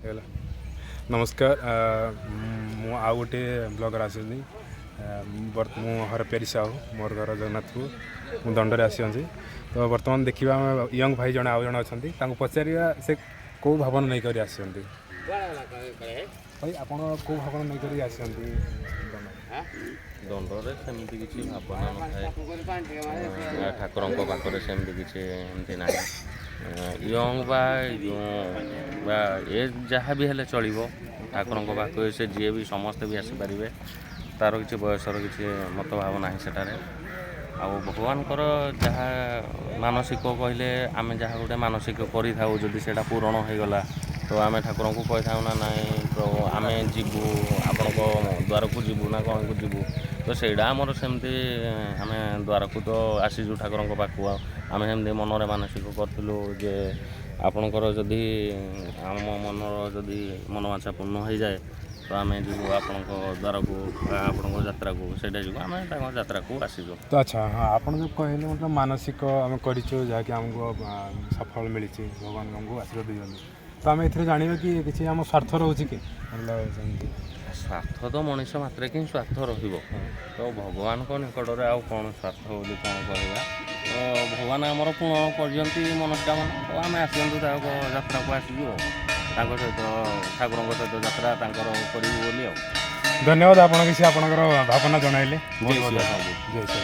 ହେଇଗଲା। ନମସ୍କାର, ମୁଁ ଆଉ ଗୋଟିଏ ବ୍ଲଗର ଆସିଛନ୍ତି। ମୁଁ ହରପ୍ୟାରୀ ସାହୁ, ମୋର ଘର ଜଗନ୍ନାଥପୁର। ମୁଁ ଦଣ୍ଡରେ ଆସିଛନ୍ତି। ତ ବର୍ତ୍ତମାନ ଦେଖିବା, ଆମେ ୟଙ୍ଗ ଭାଇ ଜଣେ ଆଉ ଜଣେ ଅଛନ୍ତି, ତାଙ୍କୁ ପଚାରିବା ସେ କେଉଁ ଭାବନା ନେଇକରି ଆସିଛନ୍ତି। ଭାଇ, ଆପଣ କେଉଁ ଭାବନା ନେଇକରି ଆସିଛନ୍ତି ଦଣ୍ଡ? ଦଣ୍ଡରେ ସେମିତି କିଛି ଭାବନା ନଥାଏ। ଠାକୁରଙ୍କ ପାଖରେ ସେମିତି କିଛି ଏମିତି ନାହିଁ। ୟଙ୍ଗ ବା ଏଜ୍ ଯାହା ବି ହେଲେ ଚଳିବ। ଠାକୁରଙ୍କ ପାଖରେ ସେ ଯିଏ ବି, ସମସ୍ତେ ବି ଆସିପାରିବେ। ତା'ର କିଛି ବୟସର କିଛି ମତଭାବ ନାହିଁ ସେଠାରେ। ଆଉ ଭଗବାନଙ୍କର ଯାହା ମାନସିକ କହିଲେ, ଆମେ ଯାହା ଗୋଟେ ମାନସିକ କରିଥାଉ, ଯଦି ସେଇଟା ପୂରଣ ହେଇଗଲା ତ ଆମେ ଠାକୁରଙ୍କୁ କହିଥାଉ ନା, ନାଇଁ ପ୍ରଭୁ, ଆମେ ଯିବୁ, ଆପଣଙ୍କ ଦ୍ୱାରକୁ ଯିବୁ ନା କ'ଣକୁ ଯିବୁ। ତ ସେଇଟା ଆମର ସେମିତି ଆମେ ଦ୍ୱାରକୁ ତ ଆସିଛୁ ଠାକୁରଙ୍କ ପାଖକୁ। ଆଉ ଆମେ ସେମିତି ମନରେ ମାନସିକ କରିଥିଲୁ ଯେ ଆପଣଙ୍କର ଯଦି ଆମ ମନର ଯଦି ମନବାଞ୍ଛା ପୂର୍ଣ୍ଣ ହେଇଯାଏ, ତ ଆମେ ଯିବୁ ଆପଣଙ୍କ ଦ୍ୱାରକୁ ବା ଆପଣଙ୍କ ଯାତ୍ରାକୁ। ସେଇଟା ଯୋଗୁଁ ଆମେ ତାଙ୍କ ଯାତ୍ରାକୁ ଆସିଛୁ। ତ ଆଚ୍ଛା, ହଁ, ଆପଣ ଯେଉଁ କହିଲେ, ମତଲବ ମାନସିକ ଆମେ କରିଛୁ, ଯାହାକି ଆମକୁ ସଫଳ ମିଳିଛି, ଭଗବାନ ଆମକୁ ଆଶୀର୍ବାଦ ଦେଇଛନ୍ତି। ତ ଆମେ ଏଥିରେ ଜାଣିବା କି କିଛି ଆମ ସ୍ୱାର୍ଥ ରହୁଛି କି? ମତଲବ ସେମିତି ସ୍ୱାର୍ଥ ତ ମଣିଷ ମାତ୍ରକେ ହିଁ ସ୍ୱାର୍ଥ ରହିବ। ତ ଭଗବାନଙ୍କ ନିକଟରେ ଆଉ କ'ଣ ସ୍ୱାର୍ଥ ବୋଲି କ'ଣ କହିବା? ତ ଭଗବାନ ଆମର ପୂରଣ କରିଛନ୍ତି ମନସ୍କାମନା। ତ ଆମେ ଆସିଛନ୍ତି, ତାଙ୍କ ଯାତ୍ରାକୁ ଆସିଛୁ ଆଉ ତାଙ୍କ ସହିତ, ଠାକୁରଙ୍କ ସହିତ ଯାତ୍ରା ତାଙ୍କର କରିବୁ ବୋଲି ଆଉ। ଧନ୍ୟବାଦ, ଆପଣ କିଛି ଆପଣଙ୍କର ଭାବନା ଜଣାଇଲେ। ଜୟ ଶ୍ରୀ ରାମ। ଜୟ ଶ୍ରୀ।